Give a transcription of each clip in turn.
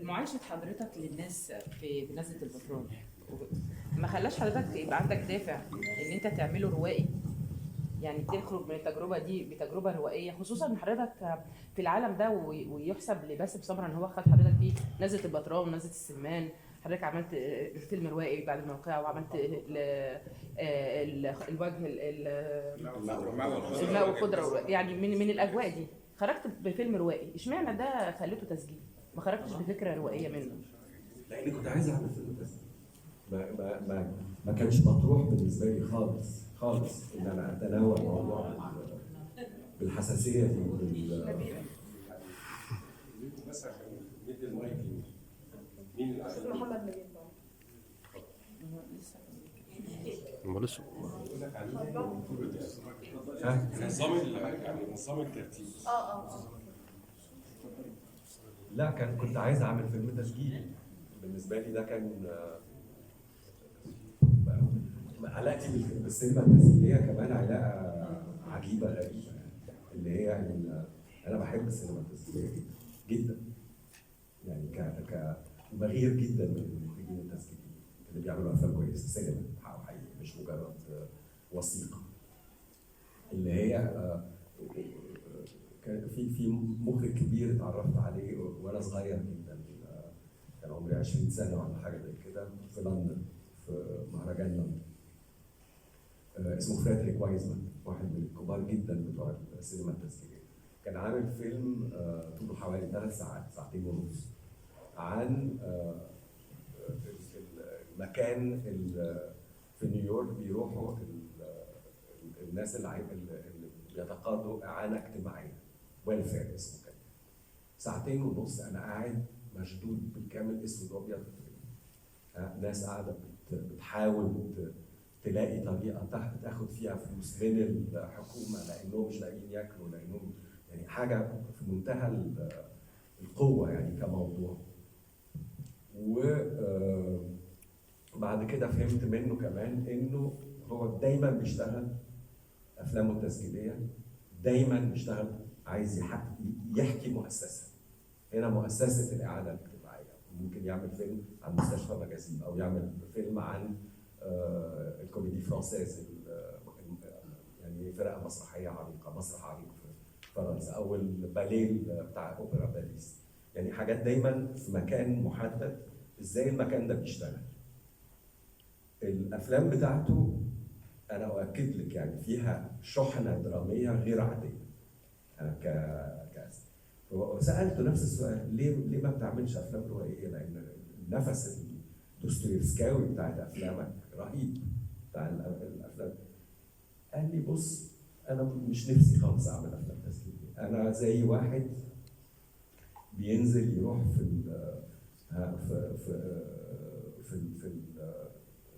معايشة حضرتك للناس في نزلة البطرون ما خلاش حضرتك يبقى عندك دافع ان انت تعمله روائي؟ يعني تخرج من التجربة دي بتجربة روائية، خصوصا ان حضرتك في العالم ده ويحسب لباسم سمرة ان هو خد حضرتك فيه نزلة البطران ونزلة السمان. حضرتك عملت الفيلم روائي بعد الموقع، وعملت الوجه الماء والخضرة، يعني من الأجواء دي خرجت بفيلم روائي. اشمعنى ده خليته تسجيل؟ ما خرجتش بفكرة روائية منه؟ لأني كنت عايز أعمل فيلم تسجيل. ما ما ما ما كانش مطروح بالنسبة لي خالص خالص إن أنا أتناول موضوع بالحساسية دي. بس عشان ندي المايك مين اللي أستاذ محمد نجيب. معلش نظام يعني نظام الترتيب. لا، كنت عايز اعمل فيلم تسجيل. بالنسبة لي ده كان علاقتي بالسينما التسجيليه كمان علاقة عجيبة غريبة، يعني اللي هي انا بحب السينما التسجيليه جدا جدا، يعني ك بغير جدا من المخرجين التسجيليين اللي بيعملوا افلام كويسة سينما حقيقي، مش مجرد وثيقة. اللي هي كان في مخرج كبير اتعرفت عليه وانا صغير جدا، كان عمري 20 سنة ولا حاجة زي كده، في لندن في مهرجان لندن، اسمه فريدريك وايزمان، واحد من الكبار جدا بتوع السينما التسجيليه. كان عامل فيلم طوله حوالي 3 ساعات، 2.5 ساعات، عن المكان اللي في نيويورك بيروحوا الناس اللي بيتقاضوا اعانه اجتماعية، welfare اسمه كده. 2.5 ساعات انا قاعد مشدود بالكامل، اسود وابيض، ناس قاعدة بتحاول تلاقي طريقه تاخد فيها فلوس من الحكومة لانهم مش لاقيين ياكلوا، لانهم يعني حاجة في منتهى القوة يعني كموضوع. وبعد كده فهمت منه كمان انه هو دايما بيشتغل افلامه التسجيليه، دايما بيشتغل عايز يحكي مؤسسة. هنا مؤسسة الاعانة الاجتماعية، ممكن يعمل فيلم عن مستشفى مجازين، او يعمل فيلم عن الكوميدي فرانسيز، يعني فرقه مسرحية عريقة، مسرح عريق في فرنسا، او الباليه بتاع اوبرا باريس. يعني حاجات دايما في مكان محدد، ازاي المكان ده بيشتغل. الافلام بتاعته انا اؤكد لك يعني فيها شحنه درامية غير عادية. وسالته نفس السؤال، ليه ما بتعملش افلام روائيه؟ لان النفس الدوستويفسكاوي بتاعت افلامك رهيب، بتاع الافلام. قال لي بص، انا مش نفسي خالص اعمل افلام تسجيليه، انا زي واحد بينزل يروح في ال في في في في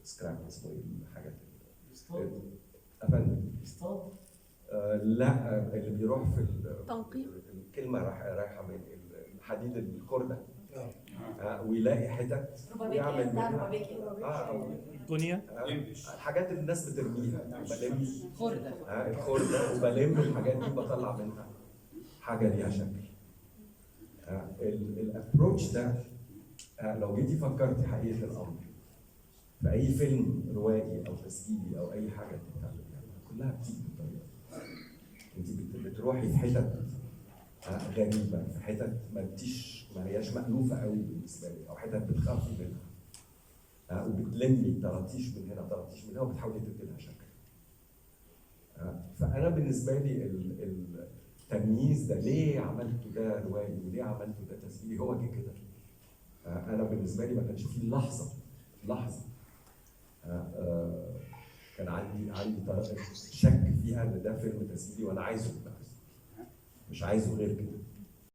السكراب، اسمه ايه الحاجات؟ افندم اصطاد؟ لا، اللي بيروح في تنقيب، الكلمة رايحة من الحديد الخرده، ويلاقي حتت ويعمل منها دنيا الحاجات اللي الناس بترميها، بلم خرده، الخرده، وبلم الحاجات دي وبطلع منها حاجة ليها شكل. ال approach ده لو جيتي فكرتي حقيقة الامر في اي فيلم روائي او تسجيلي او اي حاجة انت بتعمليها كلها بتيجي بالطريقة دي. انت بتروحي في حتت غريبة، في حتت ما هياش مألوفة قوي بالنسبة لك، او حتت بتخافي منها، وبتلمي طراطيش من هنا طراطيش من هنا وبتحاولي تدي لها شكل. فانا بالنسبة لي التمييز ده، ليه عملته ده روائي وليه عملته ده تسجيلي، هو جه كده. انا بالنسبة لي ما كانش فيه لحظة كان عندي شك فيها ان ده فيلم تسجيلي وانا عايزه يبقى تسجيلي، مش عايزه غير كده.